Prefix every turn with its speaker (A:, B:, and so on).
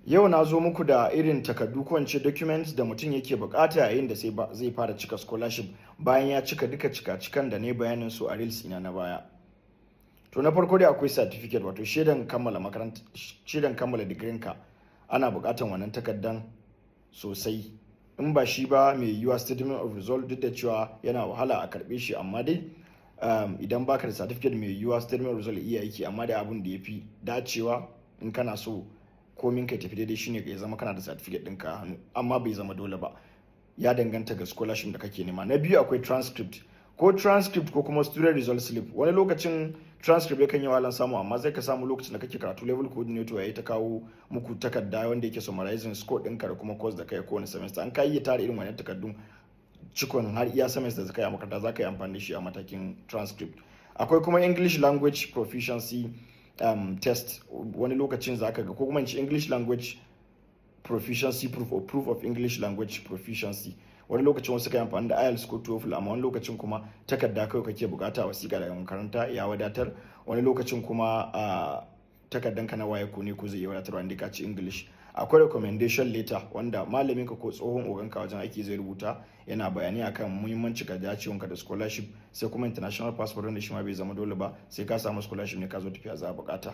A: Yau na zo muku da irin takardu, ko in ce documents, da mutum yake bukata yayin da sai zai fara cika scholarship, bayan ya cika duka cika-cikan da ne bayanin su a reels ina na baya. To, na farko dai akwai certificate, wato shaidan kammala makaranta, shaidan kammala digirin ka. Ana bukatan wannan takardan sosai. In ba shi ba, mai yiwuwa statement of result, duk da cewa yana wahala a karbe shi, amma dai idan baka da certificate, mai yiwuwa statement of result iya aiki. Amma dai abun da ya fi dacewa in kana so komin kai tafi daidai shine ya zama kana da certificate ɗinka a hannu, amma bai zama dole ba, ya danganta ga scholarship da kake nema. Na biyu akwai transcript, ko transcript ko kuma student result slip. Wani lokacin transcript yakan yi wahalan samu, amma zai ka samu lokacin da kake karatu, level coordinator yayi ta kawo muku takarda wanda yake summarizing score ɗinka da kuma course da kai kowane semester. An ka iya tara irin wannan takardun cikon har iya semester da kai a makaranta, za ka yi amfani da shi a matakin transcript. Akwai kuma English language proficiency test. Wani lokacin za ka ga, ko kuma in ce English language proficiency proof or proof of English language proficiency. Wani lokacin wasu kai amfani da IELTS ko TOEFL, amma wani lokacin kuma takarda kawai kake bukata, wasiƙa daga makaranta ya wadatar. Wani lokacin kuma a takardanka na WAEC ko NECO zai iya wadatarwa inda ka ci English. Akwai recommendation letter, wanda malaminka ko tsohon oganka wajen aiki zai rubuta, yana bayani akan muhimmanci ka dacewanka da scholarship. Sai kuma international passport, wanda shi ma bai zama dole ba, sai ka samu scholarship ne ka zo tafiya za a bukata.